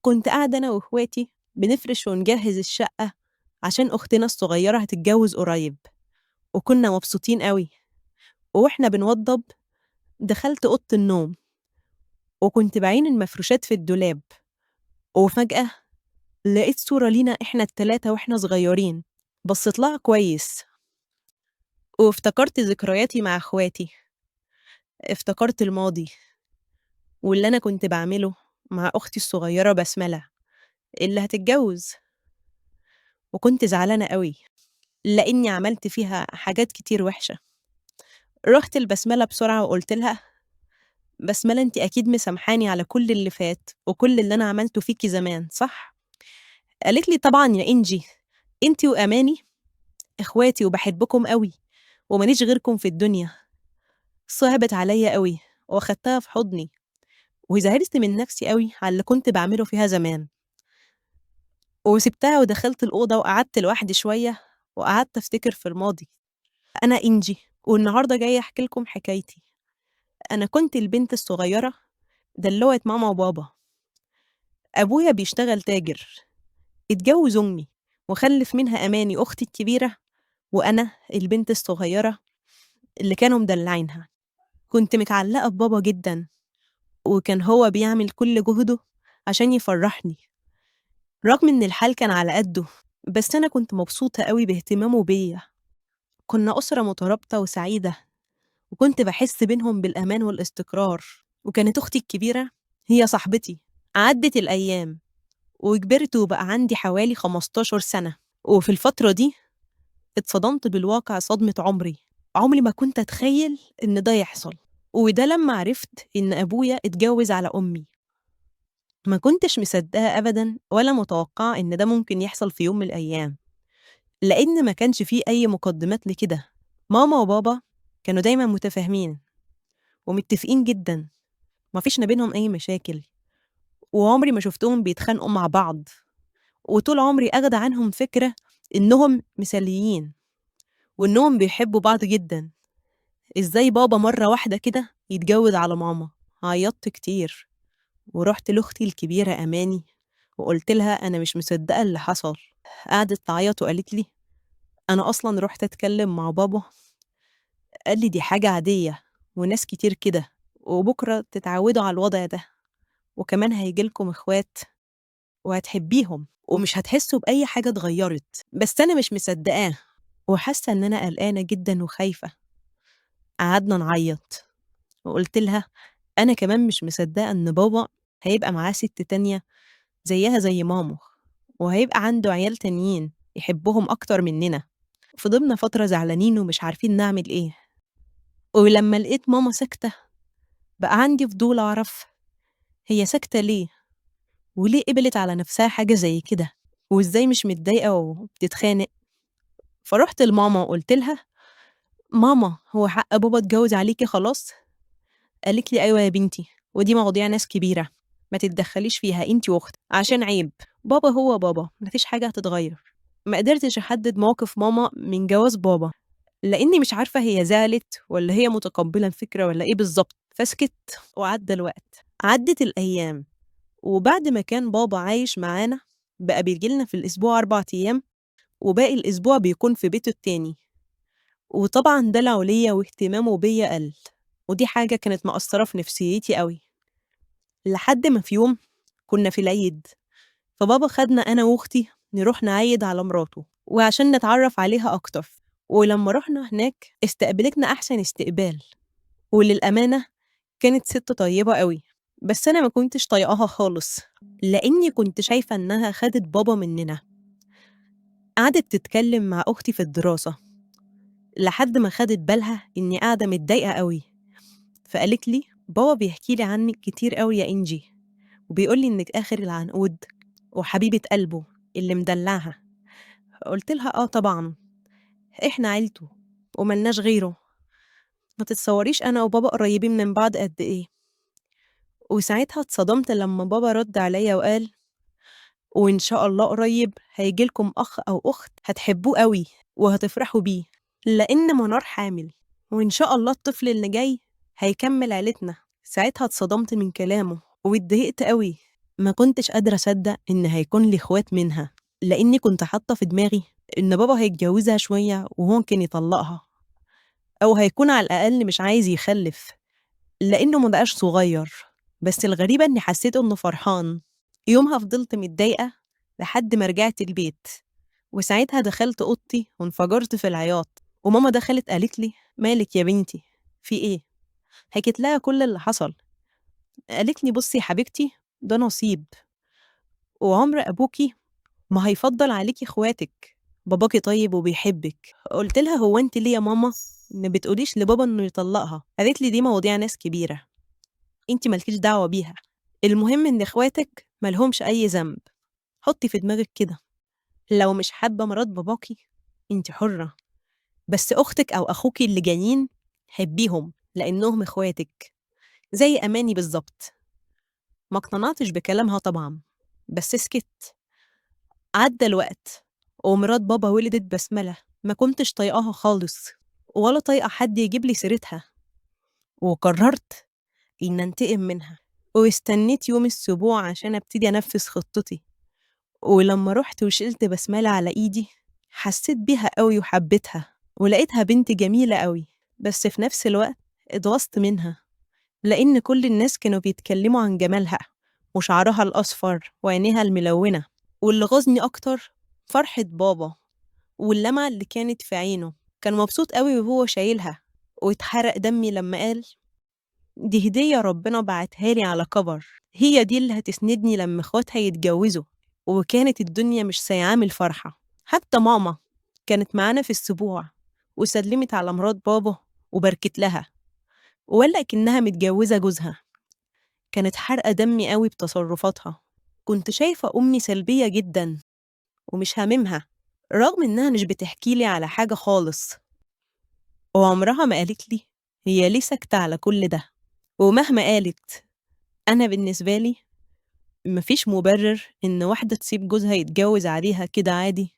كنت قاعدة أنا وإخواتي بنفرش ونجهز الشقة عشان أختنا الصغيرة هتتجوز قريب، وكنا مبسوطين قوي. وإحنا بنوضب دخلت أوضة النوم وكنت بعين المفروشات في الدولاب، وفجأة لقيت صورة لينا إحنا التلاتة وإحنا صغيرين. بصيت لها كويس وافتكرت ذكرياتي مع إخواتي، افتكرت الماضي واللي أنا كنت بعمله مع أختي الصغيرة بسملة اللي هتتجوز، وكنت زعلانة قوي لإني عملت فيها حاجات كتير وحشة. رحت لبسملة بسرعة وقلت لها: بسملة أنتِ أكيد مسامحاني على كل اللي فات وكل اللي أنا عملته فيكي زمان، صح؟ قالت لي: طبعًا يا إنجي، أنتِ وأماني إخواتي وبحبكم قوي وماليش غيركم في الدنيا. صعبت عليا قوي وأخدتها في حضني وزعلت من نفسي قوي على اللي كنت بعمله فيها زمان، وسبتها ودخلت الأوضة وقعدت لوحدي شوية وقعدت أفتكر في الماضي. أنا إنجي والنهاردة جاية أحكي لكم حكايتي. أنا كنت البنت الصغيرة دلوعة ماما وبابا. أبويا بيشتغل تاجر، اتجوز أمي وخلف منها أماني أختي الكبيرة، وأنا البنت الصغيرة اللي كانوا مدلعينها. كنت متعلقة ببابا جداً، وكان هو بيعمل كل جهده عشان يفرحني، رغم إن الحال كان على قده، بس أنا كنت مبسوطة قوي باهتمامه بيا. كنا أسرة مترابطة وسعيدة، وكنت بحس بينهم بالأمان والاستقرار، وكانت أختي الكبيرة هي صاحبتي. عدت الأيام وكبرت وبقى عندي حوالي 15 سنة، وفي الفترة دي اتصدمت بالواقع صدمة عمري. عمري ما كنت أتخيل إن ده يحصل، وده لما عرفت إن أبويا اتجوز على أمي. ما كنتش مصدقة أبداً ولا متوقعة إن ده ممكن يحصل في يوم من الأيام، لأن ما كانش فيه أي مقدمات لكده. ماما وبابا كانوا دايماً متفاهمين ومتفقين جداً، ما فيش ما بينهم أي مشاكل، وعمري ما شفتهم بيتخانقوا مع بعض، وطول عمري أخدة عنهم فكرة إنهم مثاليين وإنهم بيحبوا بعض جداً. إزاي بابا مرة واحدة كده يتجوز على ماما؟ عيطت كتير ورحت لأختي الكبيرة أماني وقلت لها أنا مش مصدقة اللي حصل. قعدت تعيط وقالت لي أنا أصلاً رحت أتكلم مع بابا، قال لي دي حاجة عادية وناس كتير كده، وبكرة تتعودوا على الوضع ده، وكمان هيجيلكم إخوات وهتحبيهم ومش هتحسوا بأي حاجة اتغيرت. بس أنا مش مصدقاه وحاسة إن أنا قلقانة جداً وخايفة. قعدنا نعيط وقلت لها أنا كمان مش مصدقة إن بابا هيبقى معاه ست تانية زيها زي ماما، وهيبقى عنده عيال تانيين يحبهم أكتر مننا. فضلنا فترة زعلانين ومش عارفين نعمل إيه. ولما لقيت ماما ساكتة بقى عندي فضول أعرف هي ساكتة ليه، وليه قبلت على نفسها حاجة زي كده، وإزاي مش متضايقة وبتتخانق. فرحت لماما وقلت لها ماما هو حق بابا اتجوز عليكي خلاص؟ قالت لي أيوة يا بنتي، ودي مواضيع ناس كبيرة ما تتدخليش فيها انتي واختك عشان عيب، بابا هو بابا مفيش حاجة هتتغير. ما قدرتش أحدد موقف ماما من جواز بابا لأني مش عارفة هي زعلت ولا هي متقبلة الفكرة ولا إيه بالظبط، فسكت وعدى الوقت. عدت الأيام، وبعد ما كان بابا عايش معانا بقى بيجيلنا في الأسبوع 4 أيام، وباقي الأسبوع بيكون في بيته التاني. وطبعاً دلعه ليا واهتمامه بيا قل، ودي حاجة كانت مأثرة في نفسيتي قوي. لحد ما في يوم كنا في العيد، فبابا خدنا أنا وأختي نروح نعيد على مراته وعشان نتعرف عليها أكتر. ولما رحنا هناك استقبلتنا أحسن استقبال، وللأمانة كانت ست طيبة قوي، بس أنا ما كنتش طايقاها خالص لأني كنت شايفة إنها خدت بابا مننا. قعدت تتكلم مع أختي في الدراسة لحد ما خدت بالها إني قاعدة متضايقة قوي، فقالت لي بابا بيحكي لي عنك كتير قوي يا إنجي، وبيقول لي إنك آخر العنقود وحبيبة قلبه اللي مدلعها. قلت لها آه طبعاً، إحنا عيلته وملناش غيره، ما تتصوريش أنا وبابا قريبين من بعض قد إيه. وساعتها اتصدمت لما بابا رد عليا وقال وإن شاء الله قريب هيجيلكم أخ أو أخت هتحبوه قوي وهتفرحوا بيه، لأن منار حامل وإن شاء الله الطفل اللي جاي هيكمل عيلتنا. ساعتها اتصدمت من كلامه واتضايقت قوي، ما كنتش قادرة أصدق إن هيكون لي إخوات منها، لإني كنت حاطة في دماغي إن بابا هيتجوزها شوية وممكن يطلقها، أو هيكون على الأقل مش عايز يخلف لإنه ما بقاش صغير. بس الغريبة إني حسيت إنه فرحان. يومها فضلت متضايقة لحد ما رجعت البيت، وساعتها دخلت أوضتي وانفجرت في العياط، وماما دخلت قالت لي مالك يا بنتي في إيه؟ حكيت لها كل اللي حصل. قالت لي بصي يا حبيبتي، ده نصيب، وعمر أبوكي ما هيفضل عليكي إخواتك، باباكي طيب وبيحبك. قلت لها هو أنت ليه يا ماما ما بتقوليش لبابا إنه يطلقها؟ قالت لي دي مواضيع ناس كبيرة، أنت مالكيش دعوة بيها، المهم إن إخواتك مالهمش أي ذنب، حطي في دماغك كده، لو مش حابة مرات باباكي أنت حرة، بس أختك أو أخوكي اللي جايين حبيهم لأنهم إخواتك زي أماني بالظبط. ما اقتنعتش بكلامها طبعا، بس سكت. عدى الوقت ومرات بابا ولدت بسملة. ما كنتش طايقاها خالص ولا طايقة حد يجيب لي سيرتها، وقررت إن أنتقم منها، واستنيت يوم السبوع عشان أبتدي أنفذ خطتي. ولما رحت وشلت بسملة على إيدي حسيت بيها قوي وحبيتها، ولقيتها بنت جميلة قوي، بس في نفس الوقت اتغصت منها لأن كل الناس كانوا بيتكلموا عن جمالها وشعرها الأصفر وعينيها الملونة. واللي غاظني أكتر فرحة بابا واللمعة اللي كانت في عينه، كان مبسوط قوي وهو شايلها، واتحرق دمي لما قال دي هدية ربنا بعتها لي على كبر، هي دي اللي هتسندني لما اخواتها يتجوزوا. وكانت الدنيا مش سايعاه من الفرحة. حتى ماما كانت معانا في السبوع وسلمت على مرات بابا وباركت لها، ولا كأنها متجوزة جوزها. كانت حارقة دمي قوي بتصرفاتها. كنت شايفة أمي سلبية جدا ومش هاممها، رغم إنها مش بتحكي لي على حاجة خالص، وعمرها ما قالت لي هي ليه ساكتة على كل ده. ومهما قالت، أنا بالنسبة لي مفيش مبرر إن واحدة تسيب جوزها يتجوز عليها كده عادي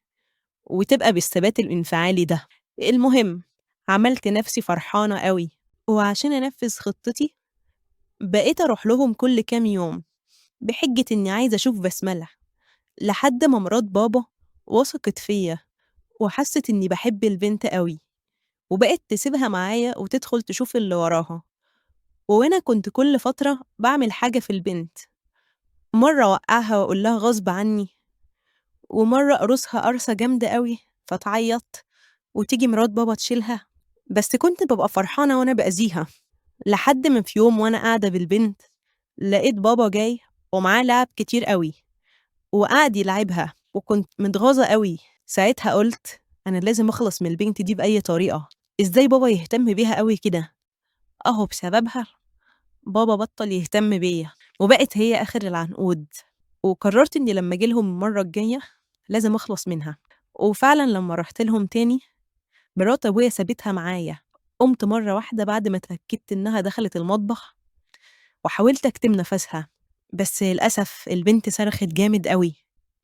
وتبقى بالثبات الانفعالي ده. المهم عملت نفسي فرحانة قوي، وعشان أنفذ خطتي بقيت أروح لهم كل كام يوم بحجة إني عايزة أشوف بسملة، لحد ما مرات بابا وثقت فيا وحست إني بحب البنت قوي، وبقت تسيبها معايا وتدخل تشوف اللي وراها. وأنا كنت كل فترة بعمل حاجة في البنت، مرة أوقعها وأقول لها غصب عني، ومرة أقرصها قرصة جامدة قوي فتعيط وتيجي مرات بابا تشيلها، بس كنت ببقى فرحانة وأنا بأذيها. لحد ما في يوم وأنا قاعدة بالبنت لقيت بابا جاي ومعاه لعب كتير قوي وقعد يلعبها، وكنت متغاظة قوي. ساعتها قلت أنا لازم أخلص من البنت دي بأي طريقة، إزاي بابا يهتم بيها قوي كده؟ أهو بسببها بابا بطل يهتم بيا وبقت هي آخر العنقود. وقررت إني لما أجيلهم المرة الجاية لازم أخلص منها. وفعلا لما رحت لهم تاني مرات أبويا سابتها معايا. قمت مرة واحدة بعد ما اتأكدت إنها دخلت المطبخ وحاولت أكتم نفسها، بس للأسف البنت صرخت جامد قوي.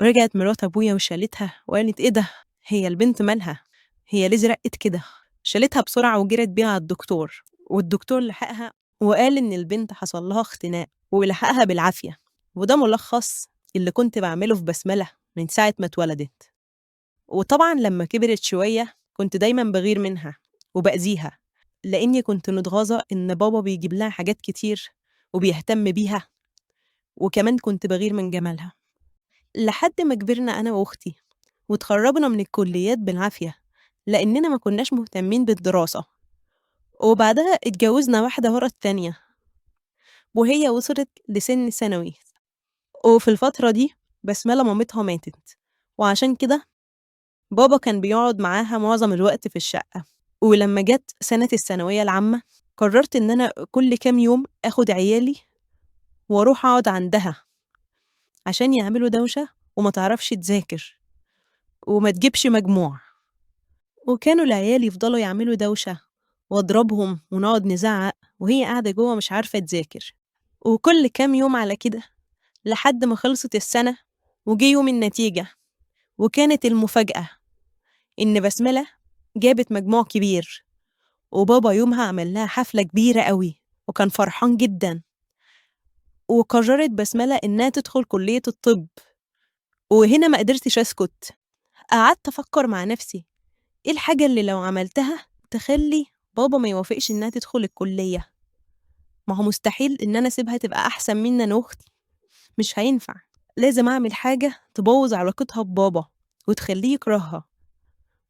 رجعت مرات أبويا وشالتها وقالت إيه ده، هي البنت مالها، هي ليه زرقت كده؟ شالتها بسرعة وجرت بيها على الدكتور، والدكتور لحقها وقال إن البنت حصل لها اختناق ولحقها بالعافية. وده ملخص اللي كنت بعمله في بسملة من ساعة ما اتولدت. وطبعا لما كبرت شوية كنت دايما بغير منها وبأذيها، لأني كنت متغاظة إن بابا بيجيب لها حاجات كتير وبيهتم بيها، وكمان كنت بغير من جمالها. لحد ما كبرنا أنا وأختي وتخرجنا من الكليات بالعافية لأننا ما كناش مهتمين بالدراسة، وبعدها اتجوزنا واحدة ورا التانية وهي وصلت لسن ثانوي. وفي الفترة دي بسملة مامتها ماتت، وعشان كده بابا كان بيقعد معاها معظم الوقت في الشقة. ولما جت سنة الثانوية العامة قررت إن أنا كل كام يوم آخد عيالي وأروح أقعد عندها عشان يعملوا دوشة وما تعرفش تذاكر وما تجيبش مجموع. وكانوا العيال يفضلوا يعملوا دوشة واضربهم ونقعد نزعق وهي قاعدة جوه مش عارفة تذاكر. وكل كام يوم على كده لحد ما خلصت السنة وجي يوم النتيجة، وكانت المفاجأة إن بسملة جابت مجموع كبير، وبابا يومها عمل لها حفلة كبيرة قوي وكان فرحان جدا. وقررت بسملة إنها تدخل كلية الطب. وهنا ما قدرتش أسكت، قعدت أفكر مع نفسي إيه الحاجة اللي لو عملتها تخلي بابا ما يوافقش إنها تدخل الكلية؟ ما هو مستحيل إن أنا أسيبها تبقى أحسن مني أنا وأختي، مش هينفع، لازم أعمل حاجة تبوظ علاقتها ببابا وتخليه يكرهها.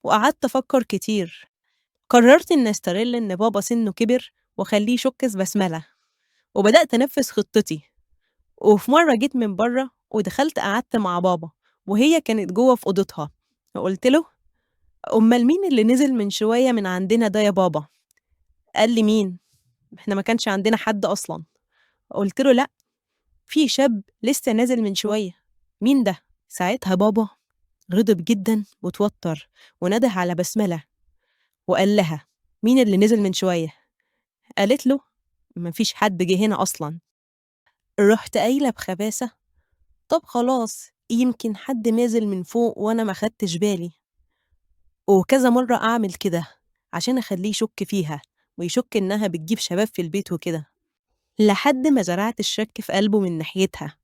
وقعدت أفكر كتير، قررت إن أستغل إن بابا سنه كبر وأخليه يشك في بسملة، وبدأت أنفذ خطتي. وفي مرة جيت من بره ودخلت قعدت مع بابا وهي كانت جوه في أوضتها، وقلت له أمال مين اللي نزل من شوية من عندنا ده يا بابا؟ قال لي مين؟ إحنا ما كانش عندنا حد أصلاً. قلت له لأ، في شاب لسه نازل من شوية، مين ده؟ ساعتها بابا غضب جداً وتوتر ونده على بسملة وقال لها مين اللي نزل من شوية؟ قالت له مفيش حد جه هنا أصلاً. رحت قايلة بخباثة طب خلاص يمكن حد نازل من فوق وأنا ما خدتش بالي. وكذا مرة أعمل كده عشان أخليه يشك فيها ويشك إنها بتجيب شباب في البيت وكده، لحد ما زرعت الشك في قلبه من ناحيتها.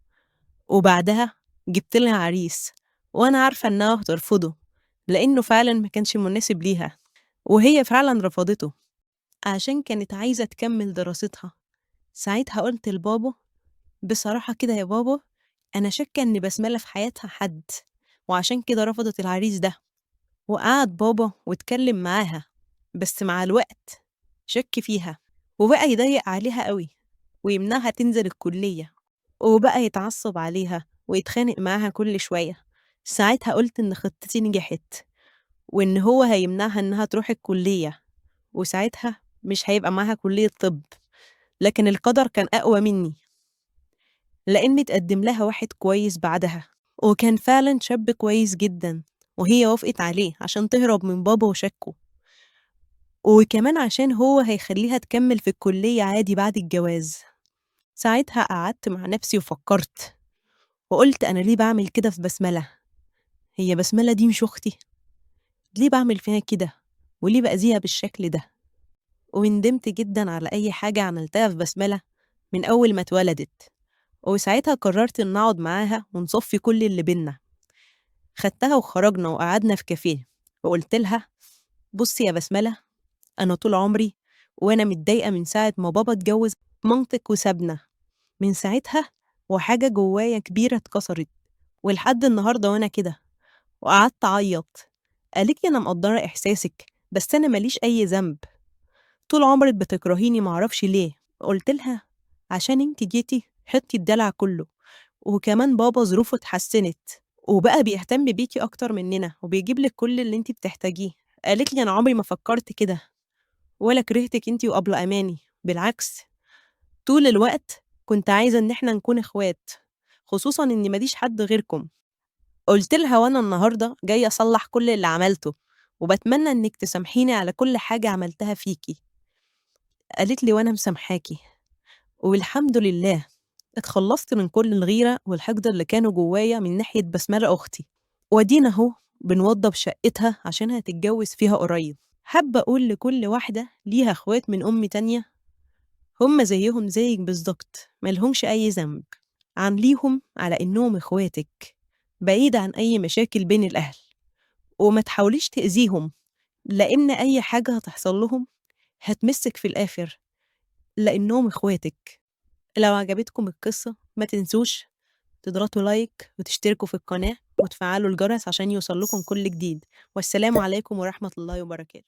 وبعدها جبت لها عريس وأنا عارفة إنها هترفضه لأنه فعلاً ما كانش مناسب ليها، وهي فعلاً رفضته عشان كانت عايزة تكمل دراستها. ساعتها قلت لبابا بصراحة كده يا بابا، أنا شاكة إن بسملة في حياتها حد، وعشان كده رفضت العريس ده. وقعد بابا واتكلم معاها، بس مع الوقت شك فيها وبقى يضايق عليها قوي ويمنعها تنزل الكلية، وبقى يتعصب عليها ويتخانق معاها كل شوية. ساعتها قلت إن خطتي نجحت وإن هو هيمنعها إنها تروح الكلية، وساعتها مش هيبقى معاها كلية طب. لكن القدر كان أقوى مني، لأن اتقدم لها واحد كويس بعدها، وكان فعلاً شاب كويس جداً، وهي وافقت عليه عشان تهرب من بابا وشكه، وكمان عشان هو هيخليها تكمل في الكلية عادي بعد الجواز. ساعتها قعدت مع نفسي وفكرت وقلت أنا ليه بعمل كده في بسملة؟ هي بسملة دي مش أختي؟ ليه بعمل فيها كده؟ وليه بأذيها بالشكل ده؟ وندمت جداً على أي حاجة عملتها في بسملة من أول ما اتولدت. وساعتها قررت إن أقعد معاها ونصفي كل اللي بينا. خدتها وخرجنا وقعدنا في كافيه، وقلت لها بصي يا بسملة، أنا طول عمري وأنا متضايقة من ساعة ما بابا اتجوز مامتك وسابنا، من ساعتها وحاجة جوايا كبيرة اتكسرت، ولحد النهاردة وأنا كده. وقعدت أعيط. قالت لي أنا مقدرة إحساسك، بس أنا ماليش أي ذنب، طول عمرك بتكرهيني معرفش ليه. قلت لها عشان انتي جيتي حطي الدلع كله، وكمان بابا ظروفه اتحسنت وبقى بيهتم بيكي أكتر مننا وبيجيب لك كل اللي انتي بتحتاجيه. قالت لي أنا عمري ما فكرت كده ولا كرهتك انتي وأبلة أماني، بالعكس طول الوقت كنت عايزة إن احنا نكون إخوات، خصوصاً إني ماليش حد غيركم. قلت لها وأنا النهاردة جاية أصلح كل اللي عملته، وبتمنى إنك تسامحيني على كل حاجة عملتها فيكي. قالت لي وأنا مسامحاكي، والحمد لله اتخلصت من كل الغيرة والحقد اللي كانوا جوايا من ناحية بسملة أختي، وادينا أهو بنوضب شقتها عشان هتتجوز فيها قريب. حابة أقول لكل واحدة ليها إخوات من أم تانية، هم زيهم زيك بالظبط، ملهمش أي ذنب، عامليهم على إنهم إخواتك، بعيد عن أي مشاكل بين الأهل، وما تحاوليش تأذيهم، لأن أي حاجة هتحصل لهم هتمسك في الآخر، لأنهم إخواتك. لو عجبتكم القصة ما تنسوش تضغطوا لايك وتشتركوا في القناة وتفعلوا الجرس عشان يوصل لكم كل جديد. والسلام عليكم ورحمة الله وبركاته.